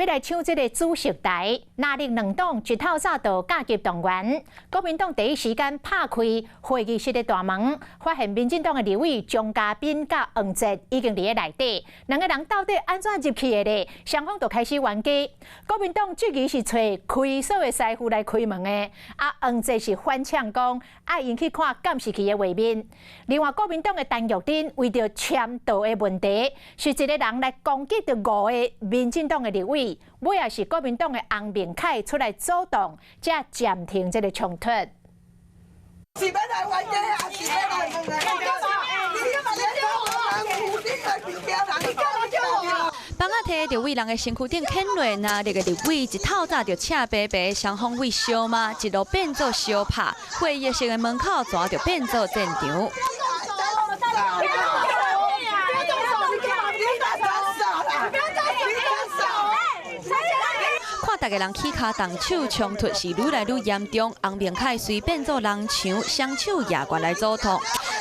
欲來搶這个主席台，藍綠兩黨一透早就加急動員。國民黨第一時間拍開會議室的大門，發現民進黨的立委鍾嘉賓佮黃捷已經佇咧內底。兩个人到底按怎入去的咧？雙方就開始冤家。國民黨質疑是揣開鎖的師傅來開門的，啊黃捷是反嗆講愛𪜶去看監視器的畫面。另外，國民黨的陳玉珍為著簽到的問題，是一个人來攻擊著五个民進黨的立委。尾仔是國民黨的洪明凱出來阻擋，才暫停這个衝突。是欲來冤家啊？是欲來問的？你幹嘛叫我？你來驚人？你幹嘛叫我？枋仔提著對人的身軀頂牽落，藍綠的立委一透早就赤白白，雙方為相罵一路變做相拍，會議室的門口全就變做戰場。你不要動手！你幹嘛？你敢手啦！你不要動手！你敢手！看逐家人起跤動手，衝突是愈來愈嚴重。洪明凱隨變做人牆，雙手攑懸來阻擋。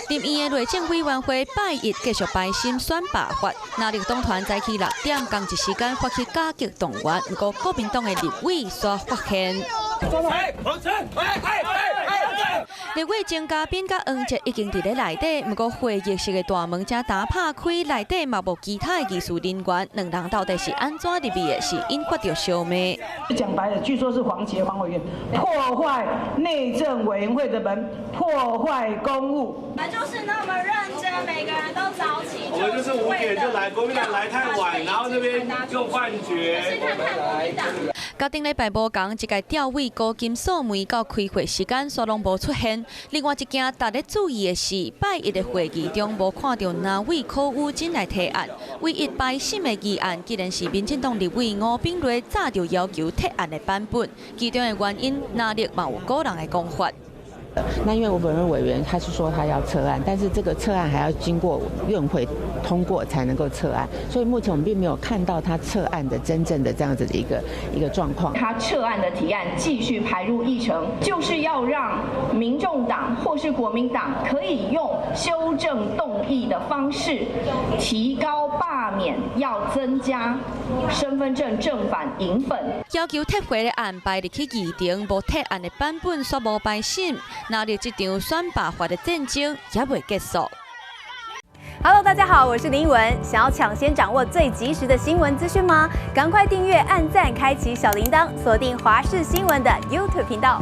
立院的內政委員會拜一繼續排審選罷法，藍綠黨團早起6點仝一時間發起加急動員，毋過國民黨的立委煞發現。立委鍾嘉賓佮黃捷已經佇咧內底，毋過會議室的大門才剛拍開，內底嘛無其他的技術人員，兩人到底是按怎入去的？是引發著相罵。講白了，據說是黃捷黃委員破壞內政委員會的門，破壞公務。我們就是那麼認真，每個人都早起。我們就是5點就來，國民黨來太晚，然後這邊又幻覺。是看看國民黨。佮頂禮拜無仝，這屆調位高金素梅到開會時間煞攏無出現。另外一件值得注意的是，拜一的會議中無看著藍委柯宇珍來提案，唯一排審的議案，竟然是民進黨立委吳秉叡早就要求撤案的版本。其中的原因，藍綠嘛有個人的講法。那因為吳秉叡委員他是說他要撤案，但是這個撤案還要經過院會通過才能夠撤案，所以目前我們並沒有看到他撤案的真正的這樣子的一個狀況。他撤案的提案繼續排入議程，就是要讓民眾黨或是國民黨可以用修正動議的方式提高罷免，要增加身份證正反影本。要求撤回的案排入去議程，無撤案的版本煞無排審。藍綠這場選罷法的戰爭猶未結束。 Hello，大家好，我是林奕文。想要搶先掌握最及時的新聞資訊嗎？趕快訂閱、按讚、開啟小鈴鐺，鎖定華視新聞的 YouTube 頻道。